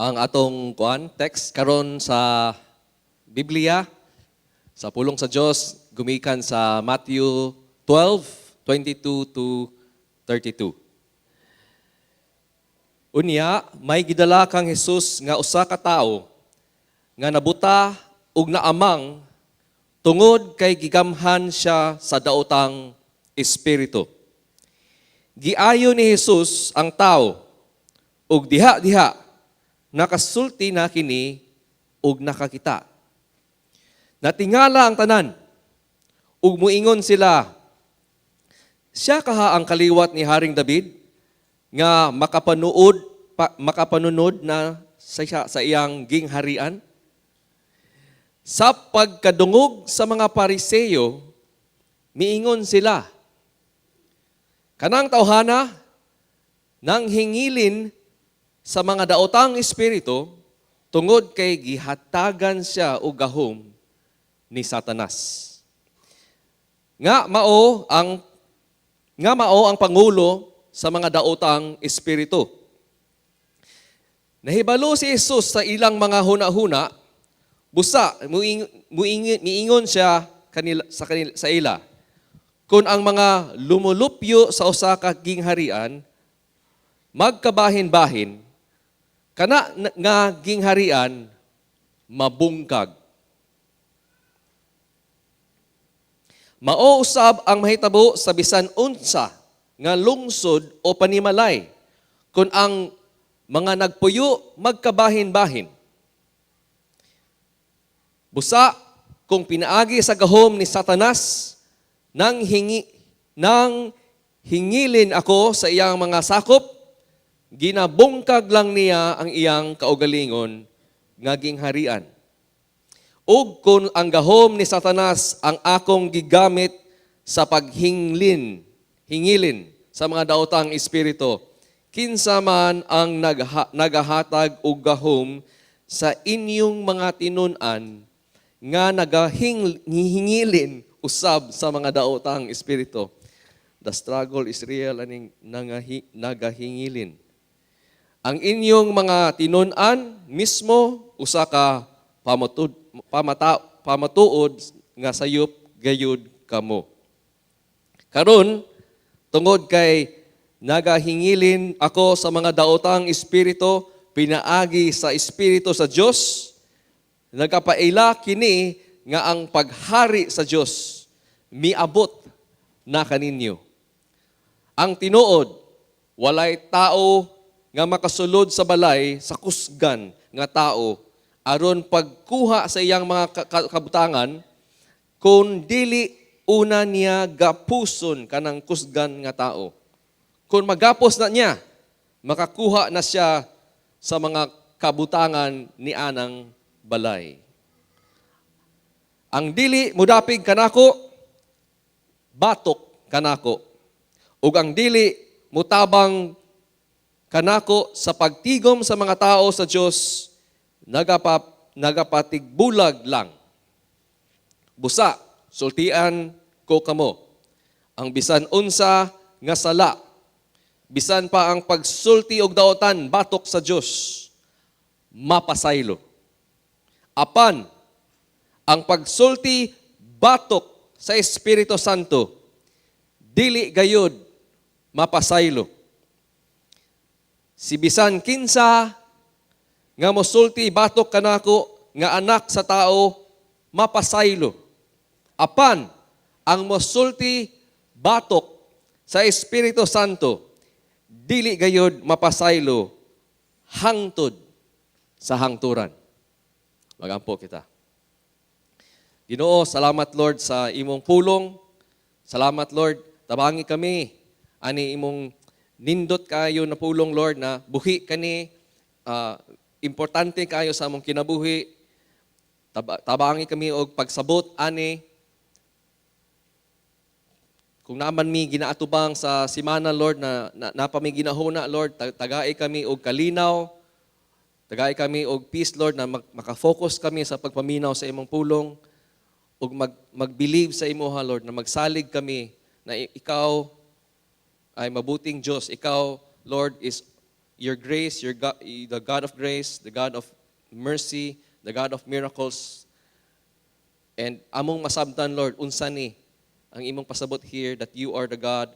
Ang atong kuan text karon sa Biblia, sa pulong sa Dios, gumikan sa Matthew 12:22 to 32. Unya, may gidala kang Jesus nga usa ka tawo nga nabuta ug naamang tungod kay gigamhan siya sa daotang espiritu. Giayo ni Jesus ang tao ug diha-diha nakasulti na kini ug nakakita. Natingala ang tanan ug muingon sila, "Siya kaha ang kaliwat ni Haring David nga makapanunod na sa iyang gingharian?" Sa pagkadungog sa mga Pariseyo, miingon sila, "Kanang tawhana nang hingilin sa mga daotang espiritu tungod kay gihatagan siya og gahom ni Satanas." Nga mao ang pangulo sa mga daotang espiritu. Nahibalo si Jesus sa ilang mga huna-huna, busa miingon siya kanila, sa kanila, sa ila, "Kung ang mga lumulupyo sa usa ka gingharian magkabahin-bahin, kana nga gingharian mabungkag. Mao usab ang mahitabo sa bisan unsa nga lungsod o panimalay kung ang mga nagpuyo magkabahin-bahin. Busa kung pinaagi sa gahom ni Satanas nang hingilin ako sa iyang mga sakop, ginabungkag lang niya ang iyang kaugalingon nga gingharian. Ug kung ang gahom ni Satanas ang akong gigamit sa hingilin sa mga daotang espiritu, kinsa man ang nagahatag og gahom sa inyong mga tinun-an nga nagahingilin usab sa mga daotang espiritu?" The struggle is real aning nagahingilin. Ang inyong mga tinun-an mismo usa ka pamatuod nga sayop gayud kamo. Karon, tungod kay nagahingilin ako sa mga daotang espiritu pinaagi sa Espiritu sa Dios, nagapaila kini nga ang paghari sa Dios miabot na kaninyo. Ang tinuod, walay tao nga makasulod sa balay sa kusgan nga tao aron pagkuha sa iyang mga kabutangan kung dili una niya gapuson kanang kusgan nga tao. Kung magapos na niya, makakuha na siya sa mga kabutangan ni anang balay. Ang dili mudapig kanako, batok kanako. Ug ang dili mutabang kanako sa pagtigom sa mga tao sa Dios, nagapatigbulag lang. Busa, sultian ko kamo, ang bisan unsa nga sala, bisan pa ang pagsulti og daotan batok sa Dios, mapasaylo. Apan, ang pagsulti batok sa Espiritu Santo, dili gayud mapasaylo. Si bisan kinsa nga mosulti batok kanako nga Anak sa Tao, mapasaylo. Apan ang mosulti batok sa Espiritu Santo, dili gayud mapasaylo hangtod sa hangturan. Magampo kita. Ginoo, salamat, Lord, sa imong pulong. Salamat, Lord, tabangi kami ani imong nindot kayo na pulong, Lord, na buhi kani, importante kayo sa among kinabuhi. Tabangi kami og pagsabot ani. Kung naa man mi ginaatubang sa simana, Lord, na naa pa mi ginahuna, Lord, tagai kami og kalinaw, tagai kami og peace, Lord, na maka-focus kami sa pagpaminaw sa imong pulong ug mag-believe sa imoha, Lord, na magsalig kami na ikaw ay mabuting Diyos. Ikaw, Lord, is your grace, your God, the God of grace, the God of mercy, the God of miracles. And among masabtan, Lord, unsa ni ang imong pasabot here, that you are the God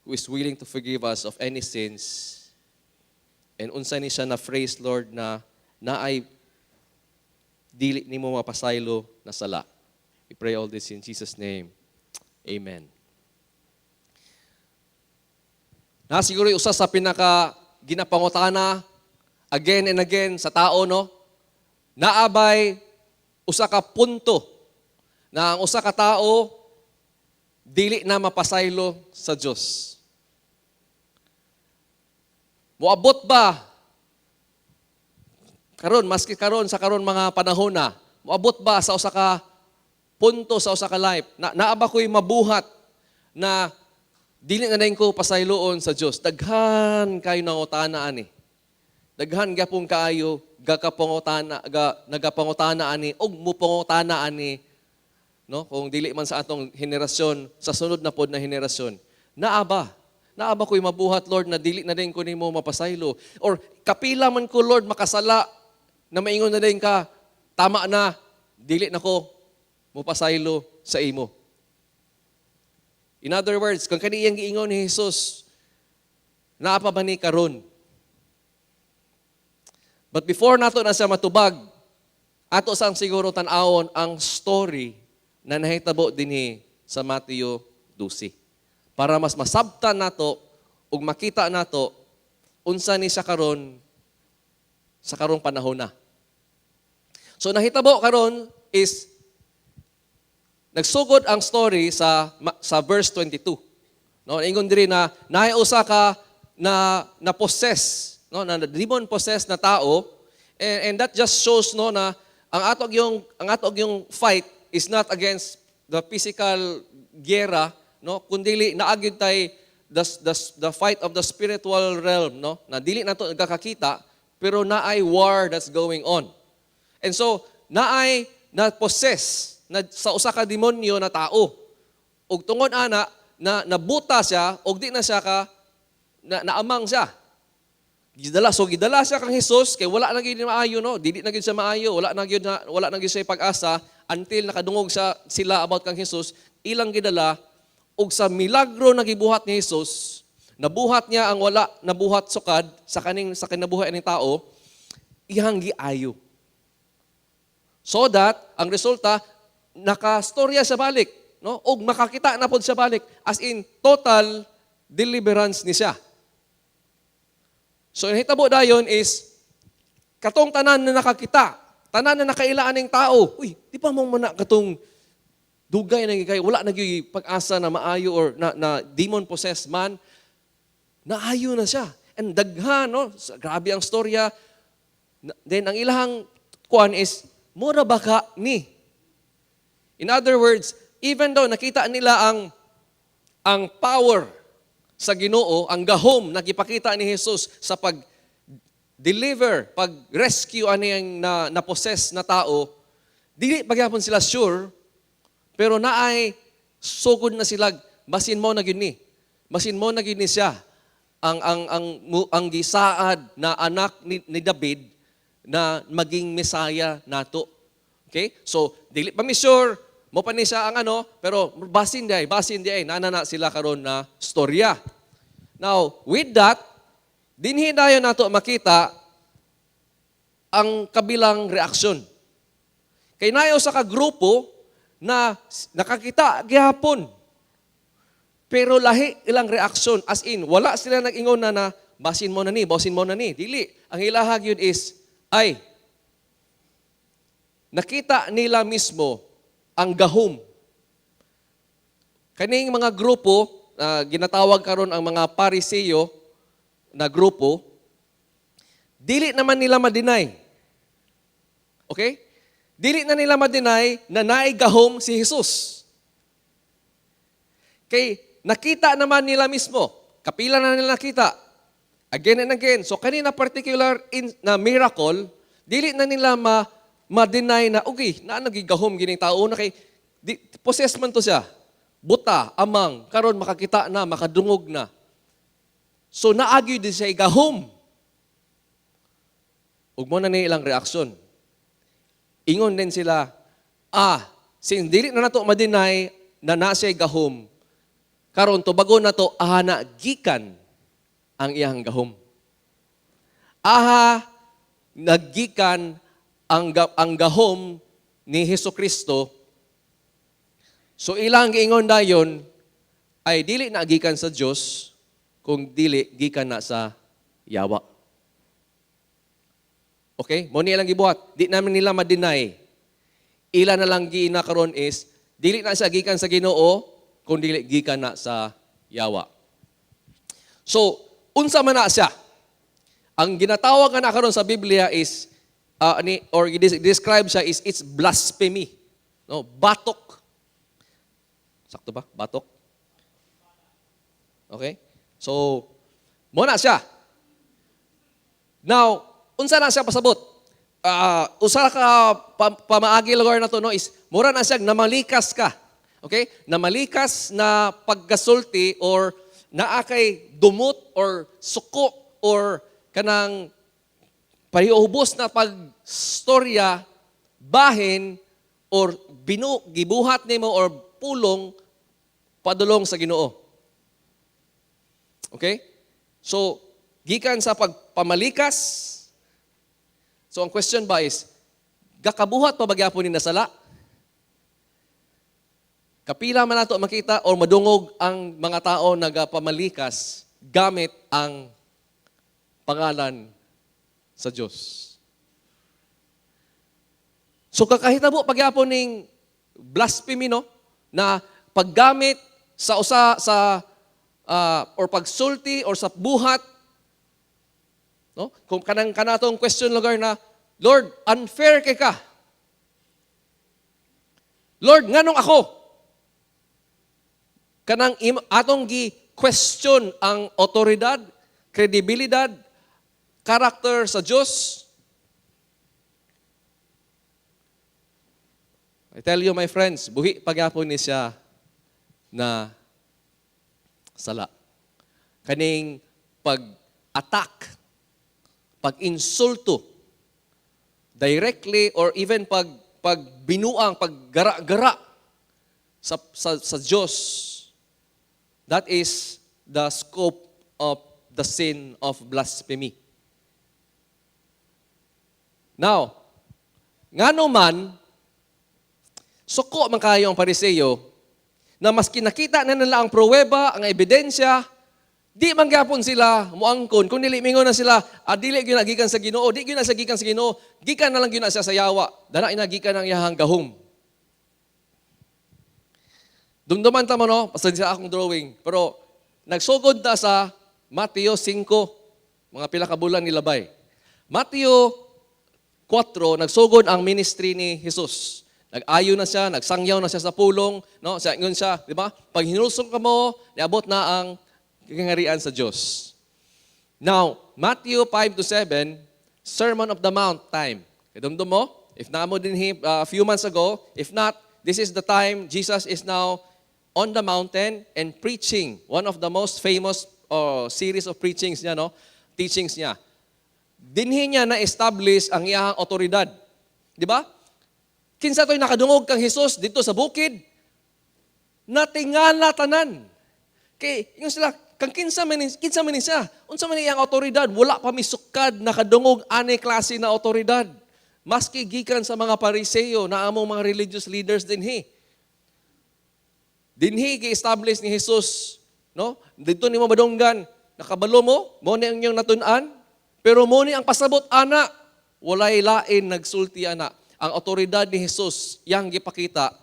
who is willing to forgive us of any sins. And unsa ni siya na phrase, Lord, na naay dili nimo mapasaylo na sala. We pray all this in Jesus' name. Amen. Na siguro usa sa pinaka ginapangutana again and again sa tao, no? Naa bay usa ka punto na ang usa ka tao dili na mapasaylo sa Dios? Moabot ba karon, maski karon, sa karon mga panahon na, moabot ba sa usa ka punto sa usa ka life na naa ba ko'y mabuhat na dili na dayon ko pasayloon sa Dios? Daghan kayo nangutana ani. Daghan gyapon kaayo gakapangutana, nagapangutana ani og mupangutana ani, no? Kung dili man sa atong henerasyon, sa sunod na pod na henerasyon. Naa ba ko'y mabuhat, Lord, na dili na dayon ko nimo mapasaylo? Or kapila man ko, Lord, makasala na maingon na dayon ka, "Tama na, dili na ko mupasaylo sa imo"? In other words, kung kaniyang giingon ni Jesus, naa pa ba ni karon? But before nato na siya matubag, ato sang siguro tan-awon ang story na nahitabo dinhi sa Mateo 12, para mas masabtan nato ug makita nato unsa ni siya karon sa karong panahon na. So nahitabo karon is nagsugod ang story sa verse 22. No, ingon diri na naay usa ka na na possess, no, na demon possessed na tao, and that just shows, no, na ang ato yung fight is not against the physical gera, no, kundi naa gyud tay the fight of the spiritual realm, no, na dili nato nagkakakita pero naay war that's going on. And so naay na possess na sa usa ka demonyo na tao. Ug tungod ana na nabuta siya og di na siya ka na, naamang siya. Gidala, so gidala siya kang Jesus kay wala na gyud maayo, no. Dili na gyud siya maayo, wala na gyud siya pag-asa until nakadungog siya sila about kang Jesus, ilang gidala. Ug sa milagro na gibuhat ni Jesus, nabuhat niya ang wala nabuhat sukad sa kaning sa kinabuhi ning tao, iyang giayo. So that ang resulta, nakastorya siya balik, no? Og makakita na pod siya balik, as in total deliverance ni siya. So ang hitabo dayon is katong tanan na nakakita, tanan na nakaila aning tao. "Uy, di ba mao man na katong dugay na kay wala na gyud pag-asa na maayo or na demon possessed man, naayo na siya?" And daghan, no? Grabe ang storya. Then ang ilahang kuan is, "Mura ba ka ni?" In other words, even though nakita nila ang power sa Ginoo, ang gahom na gipakita ni Jesus sa pag deliver, pag rescue ani ang na possess na tao, dili pagyapon sila sure, pero naay sugod na sila, "Basin mao na gyud ni. Basin mao na gyud ni siya ang gisaad na anak ni David na maging Mesaya nato." Okay? So, dili pa mi sure, mao pa ni siya ang ano, pero basin diay, nana na sila karon na storya. Now, with that, dinhi dayon nato makita ang kabilang reaksyon. Kay naay usa ka grupo na nakakita gihapon. Pero lahi ilang reaksyon, as in wala sila nag-ingon na "Basin mao na ni, basin mao na ni." Dili. Ang ilaha gyud is, ay, nakita nila mismo ang gahom. Kaning mga grupo, ginatawag karon ang mga Pariseo na grupo, dili naman nila ma-deny. Okay? Dili na nila ma-deny na naay gahom si Jesus. Kay nakita naman nila mismo. Kapila na nila nakita. Again and again. So kanina particular na miracle, dili na nila ma-deny na, okay, naa nagigahom gining tao na kay di, possessed man to siya. Buta, amang, karon makakita na, makadungog na. So naa gyud din siya gahom. Ug mao na ni ilang reaksyon. Ingon din sila, "Since dili na nato ma-deny na naa siya gahom, karon tubagon nato aha na gikan ang iyang gahom. Aha naggikan ang gahom ni Hesus Kristo." So ilang giingon dayon ay dili na gikan sa Dios, kung dili gikan na sa yawa. Okay? Mao ni ilang gibuhat. Di naman nila ma-deny. Ila na lang giina karon is dili na siya gikan sa Ginoo, kung dili gikan na sa yawa. So, unsa man na siya? Ang ginatawag nga na karon sa Biblia is ni or describe siya is it's blasphemy. No, batok. Sakto ba? Batok. Okay? So, mao na siya. Now, unsa na siya pasabot? Usa ka pamaagi lugar na to, no, is mura na siya namalikas ka. Okay? Namalikas na pagkasulti or naa kay dumot or suko or kanang pahiubos na pagstorya bahin or binu gibuhat nimo or pulong padulong sa Ginoo. Okay? So, gikan sa pagpamalikas. So, ang question ba is, gakabuhat pa ba gyapon ni na sala? Kapila man nato makita or madungog ang mga tao nagapamalikas gamit ang pangalan sa Diyos. So kakahitabo pa gyapon ning blasphemy, no, na paggamit sa usa sa or pagsulti or sa buhat, no, kung kanang kanatong question lugar na, "Lord, unfair kay ka. Lord, nganong ako?" Kanang atong gi question ang otoridad, kredibilidad, karakter sa Diyos. I tell you, my friends, buhi pa gyapon ni siya na sala. Kaning pag-attack, pag-insulto, directly or even pagbinuang, paggara-gara sa Diyos, that is the scope of the sin of blasphemy. Now, ngano man, suko man kayo ang Pariseo, na maski nakita na nila ang pruweba, ang ebidensya, di man gyapon sila muangkon. Kung dili mingon na sila, "Dili gyud na gikan sa Ginoo, di gyud na sa gikan sa Ginoo, gikan na lang gyud na siya sa yawa. Dana ina gikan ang iyahang gahom." Dumduman ta mo, no, pasensya akong drawing, pero nagsugod ta sa Mateo 5, mga pila ka bulan nilabay. Mateo 4, nagsugod ang ministry ni Jesus. Nag-ayo na siya, nagsangyaw na siya sa pulong, no? Siya ingon siya, di ba? "Pag hinulsong ka mo, niabot na ang kangarian sa Dios." Now, Matthew 5 to 7, Sermon of the Mount time. Kadumdum mo? If naa mo dinhi a few months ago, if not, this is the time Jesus is now on the mountain and preaching. One of the most famous series of preachings niya, no? Teachings niya. Dinhi niya na-establish ang iyang otoridad. Di ba? Kinsa to'y nakadungog kang Jesus dito sa bukid? Natingala tanan. Kay ingon sila, kang kinsa man ni siya? Unsa man iyang otoridad? Wala pa misukad nakadungog ani klase na otoridad. Maski gikan sa mga Pariseo na among mga religious leaders dinhi. Dinhi gi-establish ni Jesus, no? Dito nimo madunggan, nakabalo mo, mao ni ang inyong natun-an, pero mao ni ang pasabot ana, walay lain nagsulti ana. Ang otoridad ni Jesus yang gipakita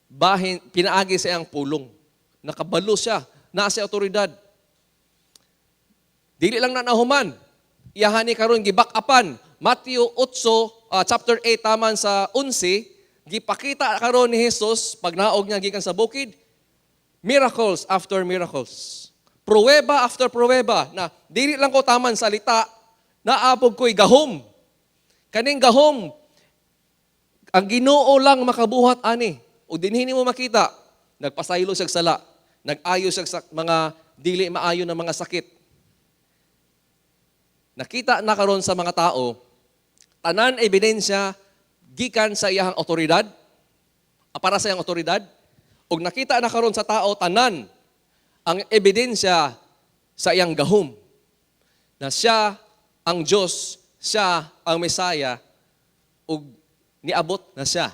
bahin pinaagi sa iyang pulong. Nakabalo siya, naa siya otoridad. Dili lang na nahuman. Iyahan ni karon giback-upan. Matthew 8, chapter 8 taman sa 11, gipakita karon ni Jesus pagnaog niya gikan sa bukid, miracles after miracles. Pruweba after pruweba na dili lang ko taman salita, naa pod ko'y gahom. Kaning gahom, ang Ginoo lang makabuhat ani. O dinhi nimo makita, nagpasaylo siya sala, nag-ayo siya sa mga dili maayo na mga sakit. Nakita na karon sa mga tao, tanan ebidensya gikan sa iyang otoridad, para sa iyang otoridad, ug nakita na karon sa tao tanan ang ebidensya sa iyang gahom na siya ang Diyos, siya ang Mesaya, ug niabot na siya.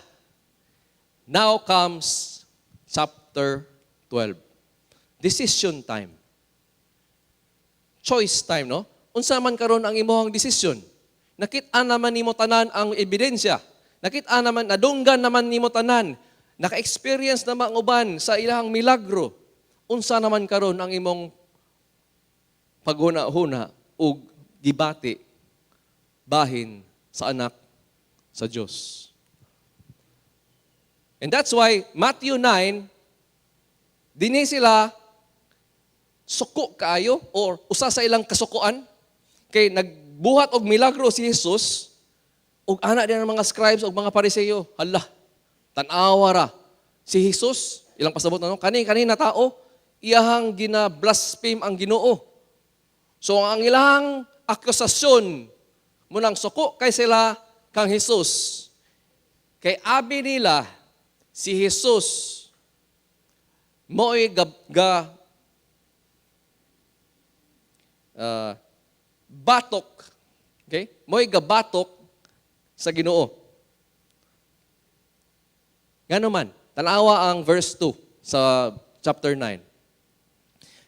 Now comes chapter 12. Decision time. Choice time, no? Unsa man karon ang imong desisyon? Nakita naman nimo tanan ang ebidensya. Nakita naman, nadunggan naman nimo tanan. Naka-experience naman ang uban sa ilang milagro. Unsa naman karon ang imong paghuna-huna ug gibati bahin sa Anak sa Dios? And that's why Matthew 9, dinhi sila suko kaayo or usa sa ilang kasukuan kay nagbuhat og milagro si Jesus ug ana din ang mga scribes ug mga Pariseo, "Hala, tan-awa ra si Jesus," ilang pasabot na, no, kani kani na tao, iyahang gina-blaspheme ang Ginoo. So ang ilang akusasyon munang suko kay sila kang Jesus kay abi nila si Jesus mo'y ga, ga batok, okay, mo'y gabatok sa Ginoo. Ngano man? Tanawa ang verse 2 sa chapter 9.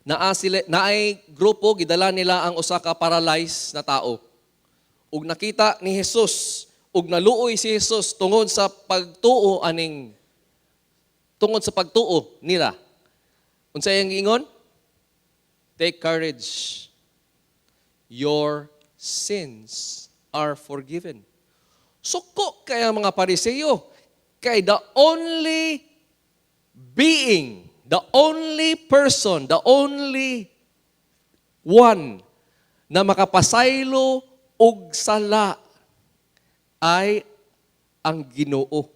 Naa sila, naay grupo, gidala nila ang usa ka paralyzed na tao. Ug nakita ni Jesus ug naluoy si Jesus tungod sa pagtuo nila. Unsa iyang giingon? "Take courage. Your sins are forgiven." Suko kay ang mga Pariseo. Kay the only being, the only person, the only one na makapasaylo og sala ay ang Ginoo.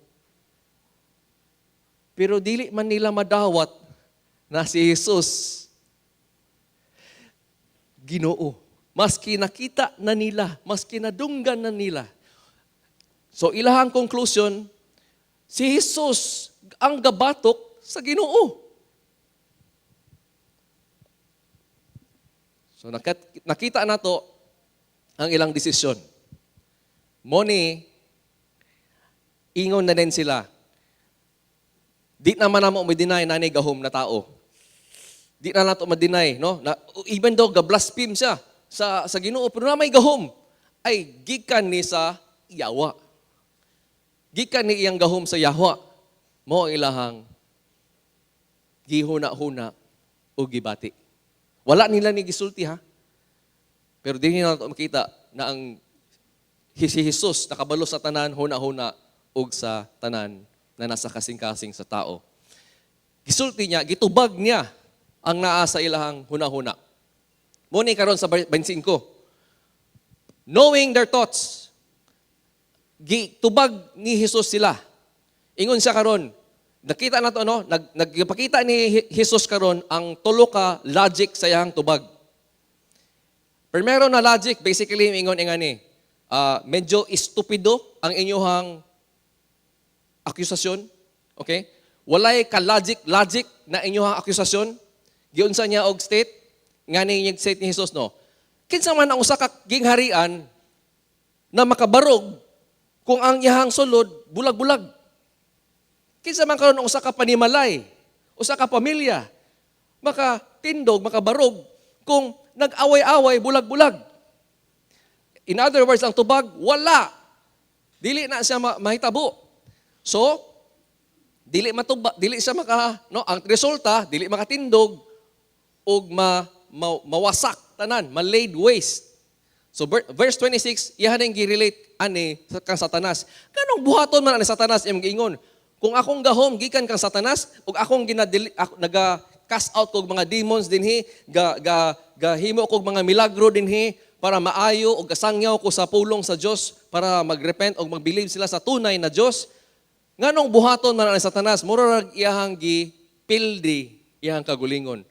Pero dili man nila madawat na si Jesus Ginoo. Maski nakita na nila, maski nadunggan na nila. So ilahang conclusion, si Jesus ang gabatok sa Ginoo. So nakita nato ang ilang desisyon. Mao ni, ingon na din sila, "Di naman namo ma-deny na ni gahom na tao. Di na nato ma-deny, no? Na, even though ga-blaspheme siya sa Ginoo, pero na may gahom ay gikan ni sa yawa. Gikan ni iyang gahom sa yawa." Mao ang ilahang gihuna-huna o gibati. Wala nila ni gisulti, ha. Pero di nila nato makita na ang si Jesus nakabalo sa tanan huna-huna ug sa tanan na nasa kasing-kasing sa tao. Gisulti niya, gitubag niya ang naa sa ilahang huna-huna. Mao ni karon sa 25. Knowing their thoughts, gitubag ni Jesus sila. Ingon siya karon, nakita na to, no? Nagpakita ni Jesus karon ang tulo ka logic sa iyang tubag. Primero na logic, basically ingon ingani, medyo estupido ang inyuhang akusasyon. Okay? Walay ka logic logic na inyuhang akusasyon. Giunsa niya og state, ngani yung state ni Jesus, no? Kinsa man ang usa ka gingharian na makabarog kung ang iyahang sulod bulag-bulag? Kinsa man karon ang usa ka panimalay, usa ka pamilya, makatindog, makabarog kung nag-away-away, bulag-bulag? In other words, ang tubag, wala. Dili na siya mahitabo. So, dili matuba, dili siya maka, no, ang resulta, dili makatindog ug mawasak tanan, ma-laid waste. So verse 26, iyahan ang gi-relate ani sa kang Satanas. Kanong buhaton man ani Satanas imong giingon? Kung akong gahom gikan kang Satanas ug akong ginadili ako, naga cast out kog mga demons dinhi, ga ga gahimo kog mga milagro dinhi para maayo ug gasangyaw ko sa pulong sa Dios para magrepent og magbelieve sila sa tunay na Dios. Nganong buhaton man ani Satanas? Mura rag iyahang gipildi iyahang kagulingon.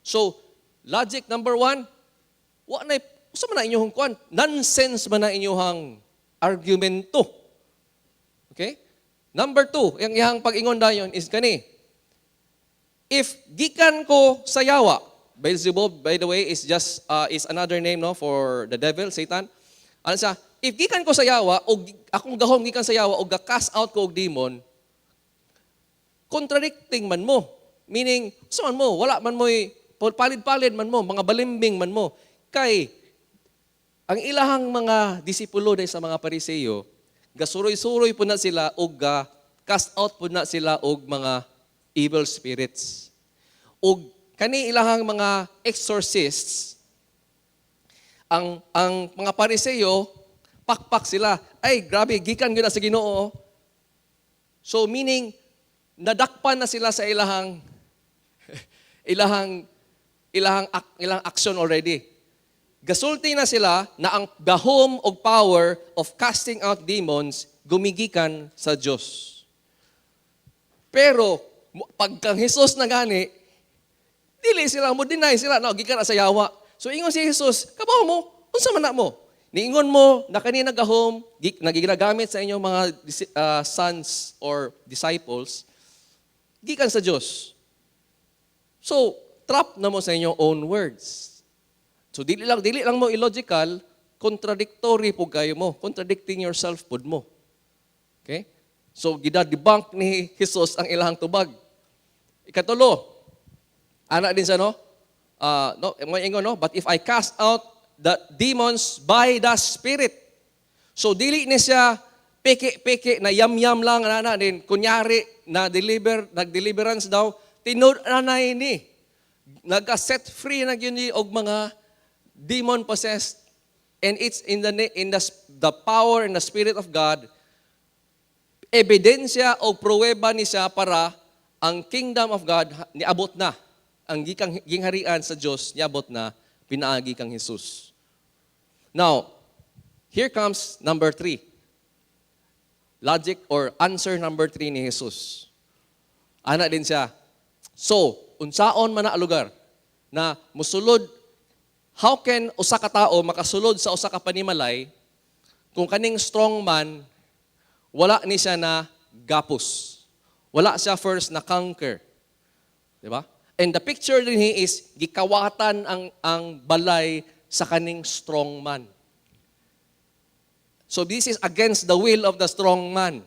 So Logic number one, wa na usa man na inyong kuan, nonsense man na inyong argumento. Okay? Number two, ang iyang pag-ingon dayon is kani. If gikan ko sa yawa, Beelzebub, by the way, is just is another name, no, for the devil, Satan. Ano siya? If gikan ko sa yawa o akong gahom gikan sa yawa o ga-cast out ko og demon, contradicting man mo. Meaning, sa man mo, wala man mo'y palid-palid man mo, mga balimbing man mo. Kay, ang ilahang mga disipulo dahil sa mga Pariseyo, gasuroy-suroy po na sila og ga cast out po na sila og mga evil spirits. Og kani ilahang mga exorcists, ang mga Pariseyo, pakpak sila. "Ay, grabe, gikan gyud na sa Ginoo." So meaning, nadakpan na sila sa ilahang action already. Gasulti na sila na ang gahom og power of casting out demons gumigikan sa Dios. Pero pagkang Jesus na gani, dili sila mo deny sila no gikan na sa yawa. So ingon si Jesus, "Kabaw mo, unsa man na mo? Niingon mo na kanina gahom nagiginagamit sa inyong mga sons or disciples gikan sa Dios. So, trap na mo sa inyong own words." So dili lang mo illogical, contradictory po kayo mo, contradicting yourself pud mo. Okay? So gida-debunk ni Jesus ang ilahang tubag. Ikatulo, ana din sa no? No, mo ingon no, "But if I cast out the demons by the Spirit." So dili ni siya peke-peke na yam-yam lang ana din kunyari na deliver nag-deliverance daw, tinud anay ni naga-set free na gyud ni og mga demon possessed and it's in the power and the Spirit of God. Ebidensya o pruweba ni siya para ang kingdom of God niabot na, ang gikang gingharian sa Dios niabot na pinaagi kang Jesus. Now, here comes number three. Logic or answer number three ni Jesus. Ana din siya, "So, unsaon man na lugar na musulod, how can usa ka tao makasulod sa usa ka panimalay kung kaning strong man wala ni siya na gapos? Wala siya first na conquer?" Di ba? And the picture din he is gikawatan ang balay sa kaning strong man. So this is against the will of the strong man.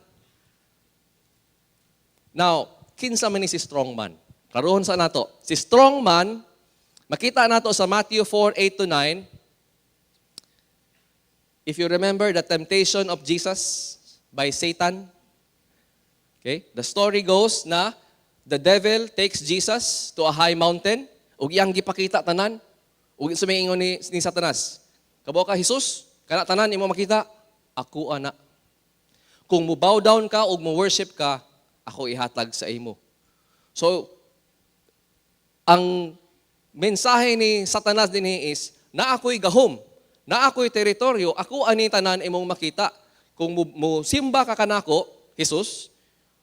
Now, kinsa man ni si strong man? Karoon sa nato. Si strong man, makita nato sa Matthew 4, 8 to 9. If you remember the temptation of Jesus by Satan, okay? The story goes na the devil takes Jesus to a high mountain ug iyang gipakita tanan. Ug sa may ingon ni Satanas, "Kabaw ka, Jesus, kana tanan imo makita, ako ana. Kung mo bow down ka ug mo worship ka, ako ihatag sa imo." So, ang mensahe ni Satanas din is, na ako'y gahom, na ako'y teritoryo, ako ani tanan imong makita. Kung mo simba ka kanako, Jesus,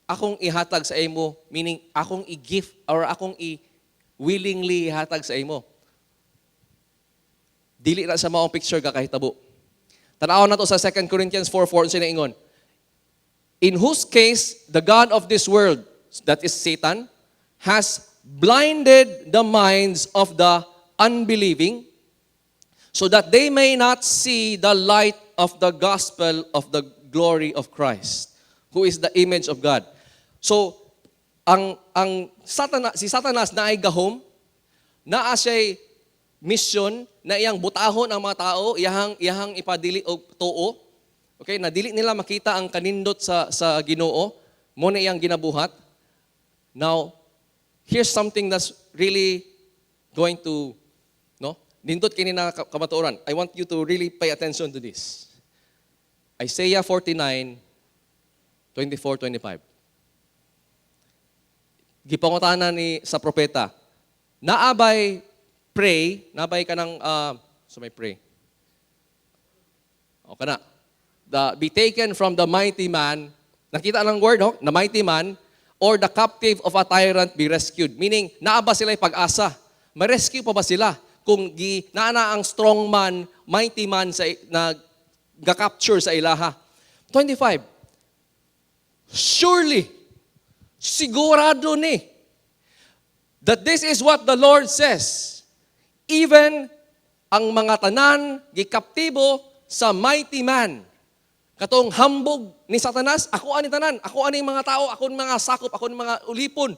akong ihatag sa imo, meaning akong i-gift or akong i-willingly ihatag sa imo. Dili na sa maong picture ka kahitabo. Tanaw na to sa 2 Corinthians 4:4 unsa ingon. "In whose case the God of this world," that is Satan, "has blinded the minds of the unbelieving so that they may not see the light of the gospel of the glory of Christ, who is the image of God." So, ang Satana, si Satanas na ay gahom, naa siya'y mission na iyang butahon ang mga tao, iyahang ipadili og tuo. Okay, na dili nila makita ang kanindot sa Ginoo, mo na iyang ginabuhat. Now, here's something that's really going to, no? Nindot kini na kamatuoran. I want you to really pay attention to this. Isaiah 49, 24, 25. Gipangutana ni sa propeta, "Naabay pray, naabay ka ng, so may pray. O kana. The, be taken from the mighty man," nakita ng word, no? "The mighty man, or the captive of a tyrant be rescued?" Meaning, naa ba sila pag-asa? Ma-rescue pa ba sila kung gi naa na ang strong man, mighty man sa na ga-capture sa ilaha? 25. Surely, sigurado ni, that this is what the Lord says. Even ang mga tanan gikaptibo sa mighty man. Katong hambog ni Satanas, ako ani tanan, ako ani mga tao, ako ni mga sakop, ako ni mga ulipon.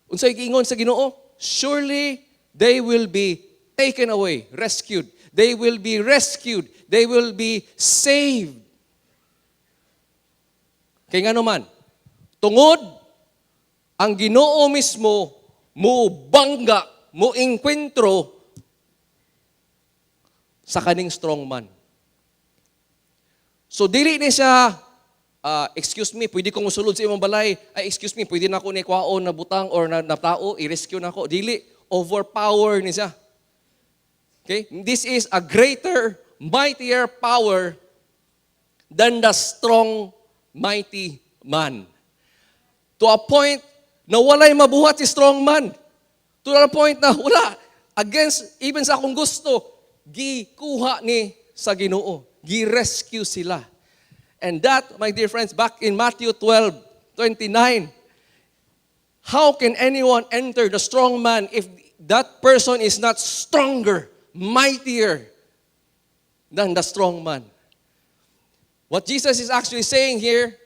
Unsay giingon sa Ginoo? Surely they will be taken away, rescued. They will be rescued. They will be saved. Kay ngano man, tungod ang Ginoo mismo mo bangga, mo engkwentro sa kaning strong man. So dili ni siya, "Excuse me, pwede kong musulod sa imong balay. Ay, excuse me, pwede na ako ni kwaon na butang or na tao, i-rescue na ako." Dili, overpower ni siya. Okay? This is a greater, mightier power than the strong, mighty man. To a point na walay mabuhat si strong man. To the point na wala. Against, even sa akong gusto, gikuha ni sa Ginoo. Gi-rescue sila. And that, my dear friends, back in Matthew 12:29, how can anyone enter the strong man if that person is not stronger, mightier than the strong man? What Jesus is actually saying here,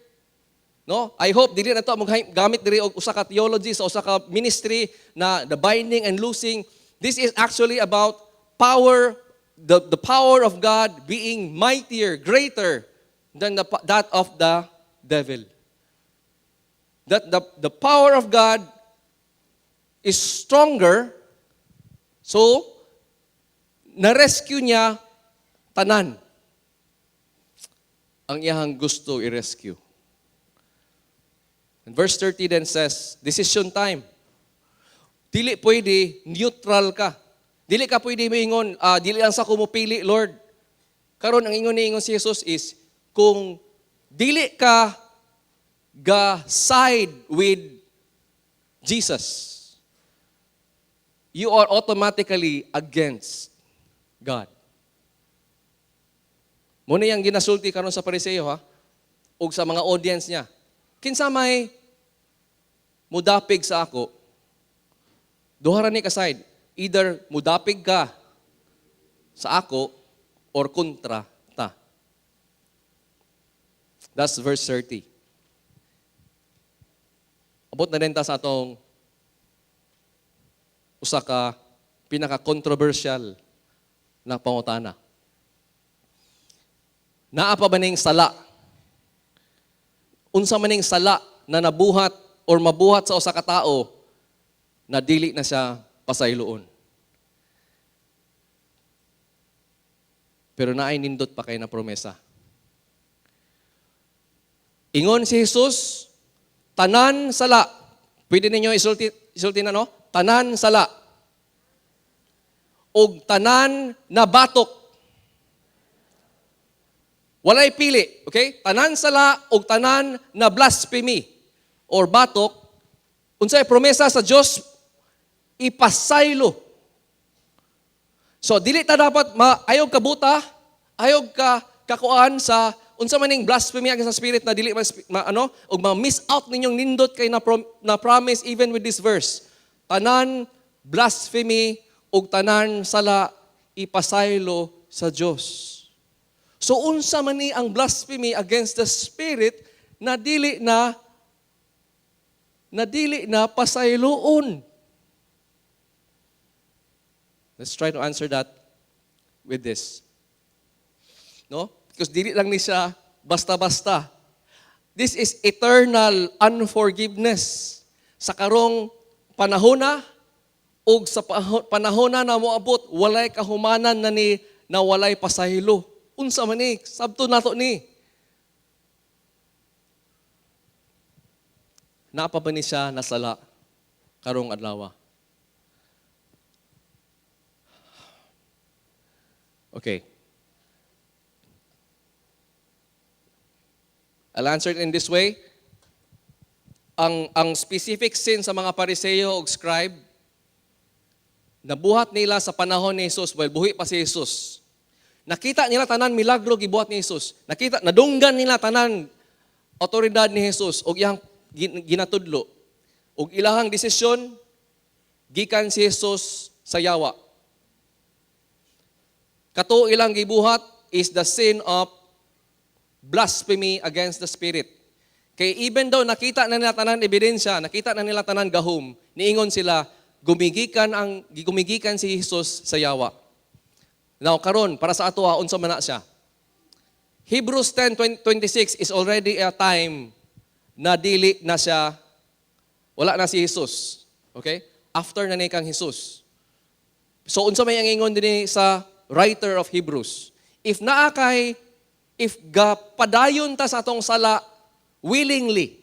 no? I hope dili na to gamit diri og usa ka theology sa usa ka ministry na the binding and loosing. This is actually about power, the power of God being mightier, greater than that of the devil. That the power of God is stronger, so na-rescue niya tanan ang iyahang gusto i-rescue. And verse 30 then says, decision time. Dili pwede neutral ka. Dili ka pwede moingon, "Dili lang sa ko mopili, Lord." Karon ang ingon ni ingon si Jesus is, kung dili ka ga side with Jesus, you are automatically against God. Mao na iyang ginasulti karon sa Pariseo ha, ug sa mga audience niya. Kinsa may mudapig sa ako, duha ra ni ka side. Either mudapig ka sa ako or kontra ta. That's verse 30. Abot na din ta sa atong usa ka pinaka-controversial na pangutana. Naa pa ba ning sala? Unsa man ning sala na nabuhat or mabuhat sa usa ka tao na dili na siya pasayloon? Pero naay nindot pa kay na promesa. Ingon si Jesus, tanan sala. Pwede ninyo isulti, isulti na, no? Tanan sala. Og tanan na batok. Walay pili, okay? Tanan sala og tanan na blasphemy or batok. Unsay promesa sa Dios? Ipasaylo. So dili ta dapat ayaw kabuta, ayaw ka kakuan sa unsa man ning blasphemy against the Spirit na dili ma, ano ug ma-miss out ninyong nindot kay na promise even with this verse. Tanan blasphemy ug tanan sala ipasaylo sa Dios. So unsa man ni ang blasphemy against the Spirit na dili na pasayloon? Let's try to answer that with this. No? Because dili lang ni siya basta-basta. This is eternal unforgiveness. Sa karong panahona ug sa panahona na moabot, walay kahumanan na ni na walay pasaylo. Unsa man ni? Sabto nato ni. Naa pa ba ni siya nasala karong adlaw? Okay. I'll answer it in this way. Ang specific sin sa mga Pariseo o scribe Nabuhat nila sa panahon ni Jesus, well, buhi pa si Jesus. Nakita nila tanan milagro gibuhat ni Jesus. Nakita, nadunggan nila tanan otoridad ni Jesus ug iyang ginatudlo. Ug ilahang desisyon, gikan si Jesus sa yawa. Kato ilang gibuhat is the sin of blasphemy against the Spirit. Kay even though nakita na nila tanan ebidensya, nakita na nila tanan gahom, niingon sila, gumigikan si Jesus sa yawa. Now karon, para sa ato, unsa man na siya? Hebrews 10:26 is already a time na dili na siya, wala na si Jesus. Okay? After na ni kang Jesus. So unsa may ang ingon dinhi sa writer of Hebrews? If naa kay if ga padayon ta sa atong sala willingly,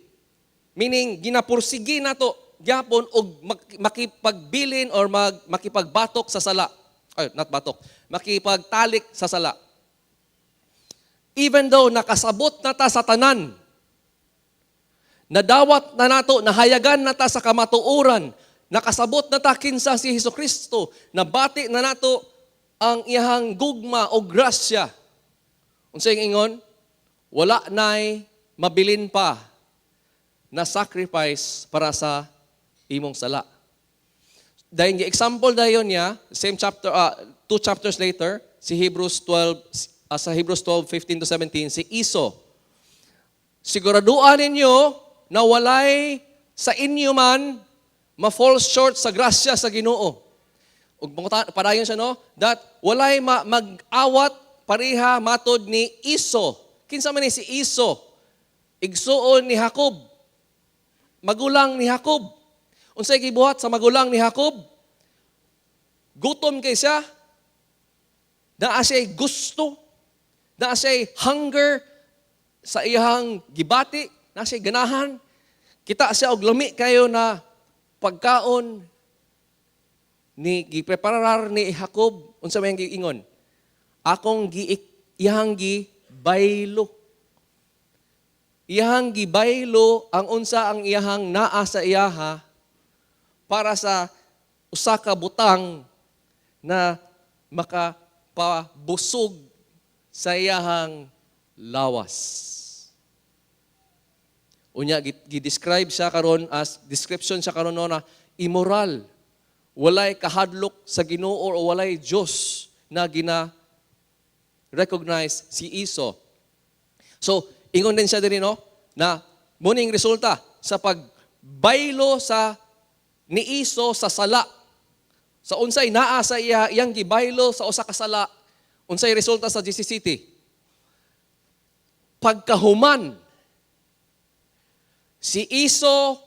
meaning ginapursige nato gyapon og makipagbilin or makipagbatok sa sala. Ay, not batok. Makipagtalik sa sala. Even though nakasabot na ta sa tanan, nadawat na nato, nahayagan na ta sa kamatuoran, nakasabot na ta kinsa si Hesus Kristo, nabati na nato ang iyahang gugma o grasya. Unsay ingon? Wala nay mabilin pa na sacrifice para sa imong sala. Dahil example dayon niya, same chapter, two chapters later, si Hebrews 12, sa Hebrews 12, 15 to 17, si Esau. Siguraduan ninyo na walay sa inyo man ma-fall short sa grasya sa Ginoo. Ug padayon siya, no, that walay mag-awat pareha matod ni Esau. Kinsa man ni si Esau? Igsuon ni Jacob. Magulang ni Jacob. Unsay gibuhat sa magulang ni Jacob? Gutom kay siya. Naa siya'y gusto. Naa siya'y hunger sa iyang gibati. Naa siya'y ganahan. Kita siya og lami kayo na pagkaon ni gipreparar ni Jacob. Unsa may ang giingon? Akong gi iyang gibaylo. Iyang gibaylo ang unsa ang iyahang naa sa iyaha para sa usa ka butang na makapabusog sa iyahang lawas. Unya gi-describe siya karon as description siya karon, no, na immoral. Walay kahadlok sa Ginoo o walay Dios na gina recognize si Esau. So, ingon din siya diri, no, na muning resulta sa pagbaylo sa ni Esau sa sala. Sa unsay naa sa iya, iyang gibaylo sa usa ka sala, unsay resulta sa GCCT? Pagkahuman, si Esau,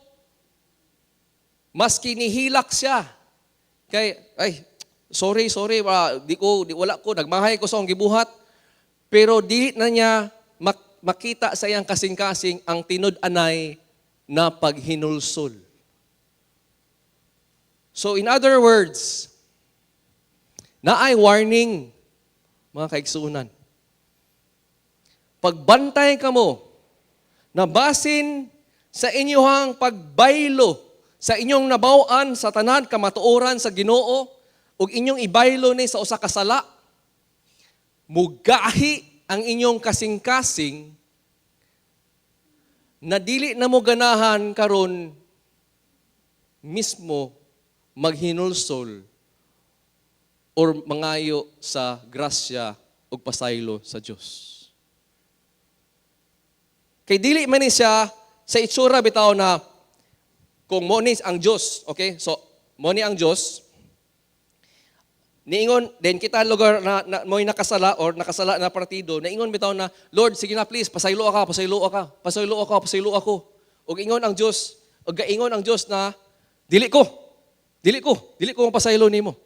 maski nihilak siya, kay, "Ay, sorry, sorry, di ko, di, wala ko, nagmahay ko sa akong gibuhat." Pero di na niya makita sa iyang kasing-kasing ang tinud-anay na paghinulsol. So in other words, naay warning, mga kaigsuunan. Pagbantay kamo na basin sa inyong pagbaylo, sa inyong nabaw-an sa tanan kamatuoran sa Ginoo ug inyong ibaylo ni sa usa ka sala, mugahi ang inyong kasing-kasing na dili na mo ganahan karon mismo maghinulsol or mangayo sa grasya ug pasaylo sa Dios. Kay dili man ni siya sa itsura bitaw na kung mo ni ang Dios, okay? So, mo ni ang Dios, niingon then kita lugar na mo'y nakasala or nakasala na partido, naingon bitaw na, "Lord, sige na, please, pasaylo ka, pasaylo ka, pasaylo ako, pasaylo ako." Ug ingon ang Dios, ug gaingon ang Dios na, "Dili ko. Dili ko, dili ko mapasaylo nimo."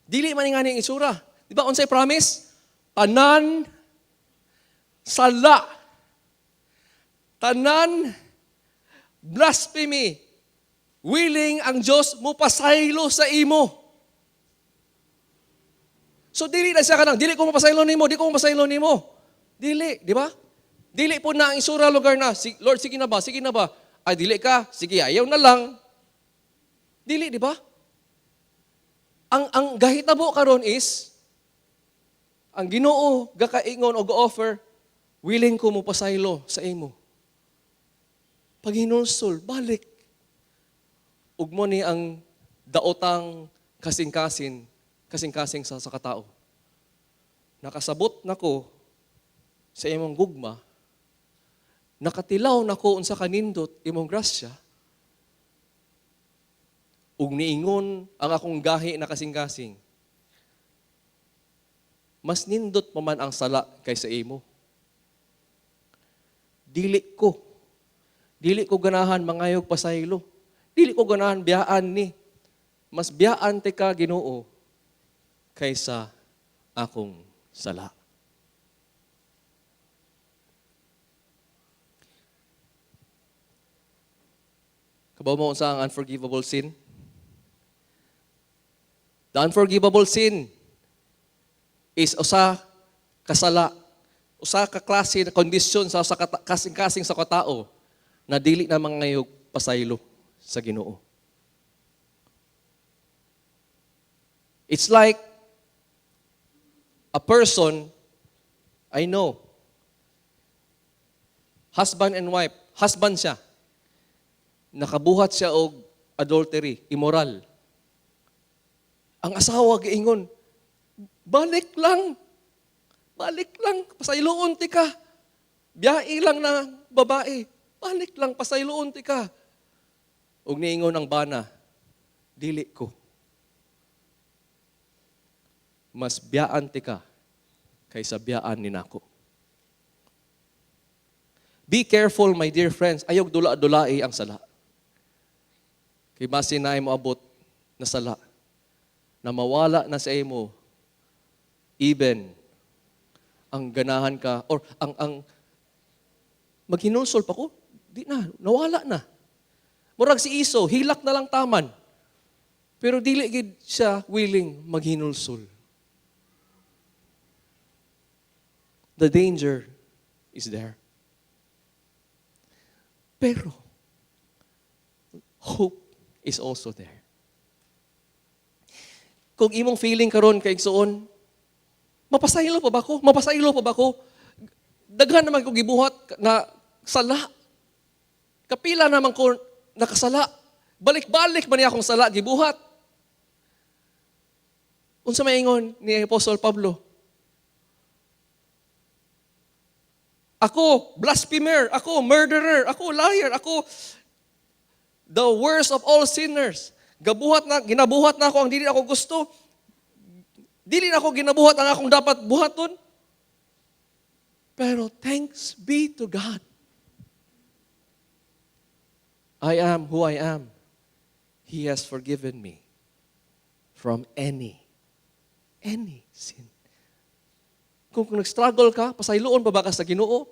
Dili man nga ning itsura. Di ba unsay promise? Tanan sala. Tanan blasphemy. Willing ang Dios mo pasaylo sa imo. So dili na siya kanang, "Dili ko mapasaylo nimo, di ko mapasaylo nimo." Dili, di ba? Dili po na ang isura lugar na, "Si, Lord, sige na ba, sige na ba? Ay, dili ka, sige, ayaw na lang." Dili, di ba? Ang gahitabo karon is ang Ginoo gakaingon o ga-offer, "Willing ko mo pasaylo sa imo. Paghinulsol, balik." Ug mao ni ang daotang kasing-kasing sa katao. Nakasabot nako sa imong gugma, nakatilaw nako unsa kanindot imong grasya, ug niingon ang akong gahi na kasing-kasing, mas nindot pa man ang sala kaysa imo. Dili ko ganahan mangayog pasaylo. Dili ko ganahan biyaan ni. Mas biyaan ti ka, Ginoo, kaysa akong sala. Kabaw mo unsa ang unforgivable sin? The unforgivable sin is usa kasala, usa ka klase na kondisyon sa kasing-kasing sa katao na dili na mangayog pasaylo sa Ginoo. It's like a person I know, husband and wife, husband siya, nakabuhat siya og adultery, immoral. Ang asawa giingon, "Balik lang. Balik lang, pasayloon ti ka. Biyai lang na babae. Balik lang, pasayloon ti ka." Ug niingon ang bana, "Dili ko. Mas biyaan ti ka kaysa biyaan ni nako." Be careful, my dear friends. Ayog dula-dulai ang sala. Kay basin na mo abot na sala na mawala na sa imo even ang ganahan ka or ang maghinulsol pa ko, di na, nawala na. Murag si Esau, hilak na lang taman. Pero dili gid siya willing maghinulsol. The danger is there. Pero hope is also there. Kung imong feeling karon kay igsuon, "Mapasaylo pa ba ko? Mapasaylo pa ba ko? Daghan naman ko gibuhat na sala. Kapila naman ko nakasala. Balik-balik man niya akong sala gibuhat." Unsa may ingon ni Apostol Pablo? "Ako, blasphemer, ako, murderer, ako, liar, ako, the worst of all sinners. Gabuhat na, ginabuhat na ako ang dili ako gusto. Dili na ako ginabuhat ang akong dapat buhaton. Pero thanks be to God. I am who I am. He has forgiven me from any sin." Kung nag-struggle ka, pasayloon pa ba ka sa Ginoo?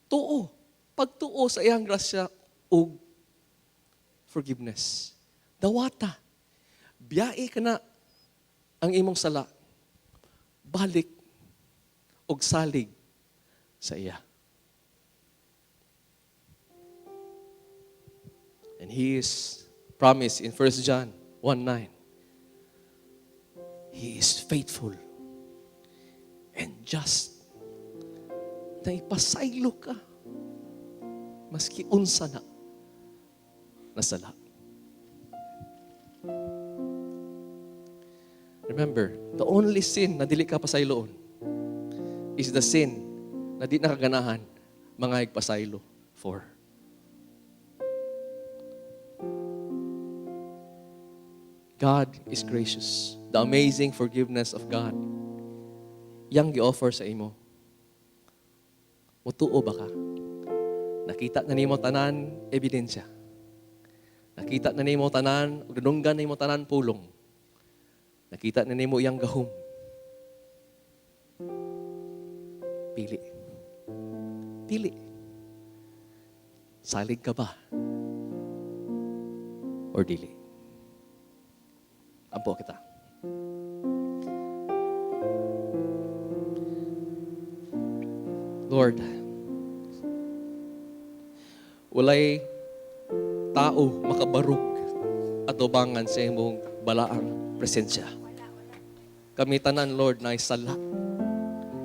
Tuo. Pagtuo sa iyang grasya ug forgiveness. Dawata. Biyai ka na ang imong sala. Balik og salig sa iya. And He is promised in 1 John 1:9. He is faithful and just na ipasaylo ka maski unsa na nasala. Remember, the only sin na dili ka pasayloon is the sin na di nakaganahan mga pasaylo for. God is gracious. The amazing forgiveness of God. Yang gi-offer sa imo. Mutuo ba ka? Nakita na nimo tanan ebidensya. Nakita na nimo tanan, ug nadunggan nimo tanan pulong. Nakita na nimo iyang gahom. Pili. Pili. Salig ka ba? Or dili? Ampo kita. Lord, walay tao makabarog atong atubangan sa imong balaang presensya. Kami tanan, Lord, na sala.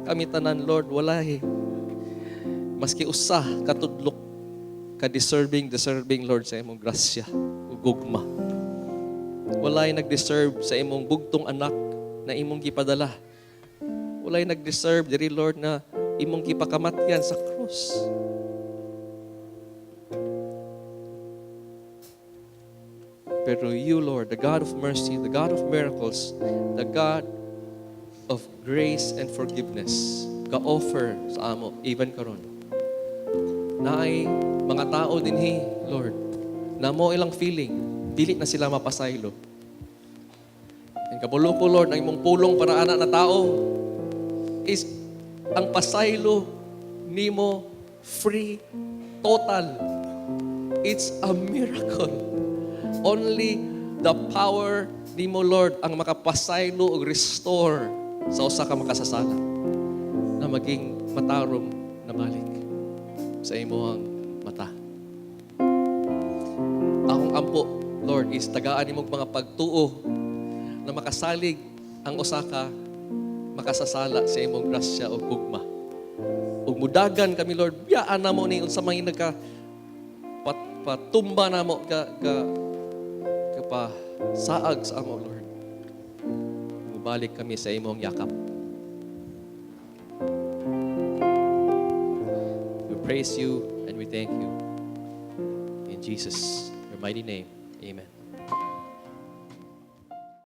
Kami tanan, Lord, walay maski usa katudlok ka deserving, deserving, Lord, sa imong grasya ug gugma. Walay nag-deserve sa imong bugtong anak na imong gipadala. Walay nag-deserve diri, Lord, na imong gipakamatyan sa krus. Pero you, Lord, the God of mercy, the God of miracles, the God of grace and forgiveness, ga-offer sa amo, even karon. Naay mga tao dinhi, Lord, na mo ilang feeling, dili na sila mapasaylo. And kabalo ko, Lord, ang imong pulong para ana na tao is ang pasaylo nimo free, total. It's a miracle. Only the power nimo, Lord, ang makapasaylo ug restore sa usa ka makasasala na maging matarong na balik sa imong mata. Akong ampo, Lord, is tagaan nimong mga pagtuo na makasalig ang usa ka makasasala sa imong grasya o gugma. Ug mudagan kami, Lord, biyaan namo ni unsa may nagka patumba namo ka pa saag sa amo, Lord. Mubalik kami sa imong yakap. We praise you and we thank you. In Jesus, your mighty name, amen.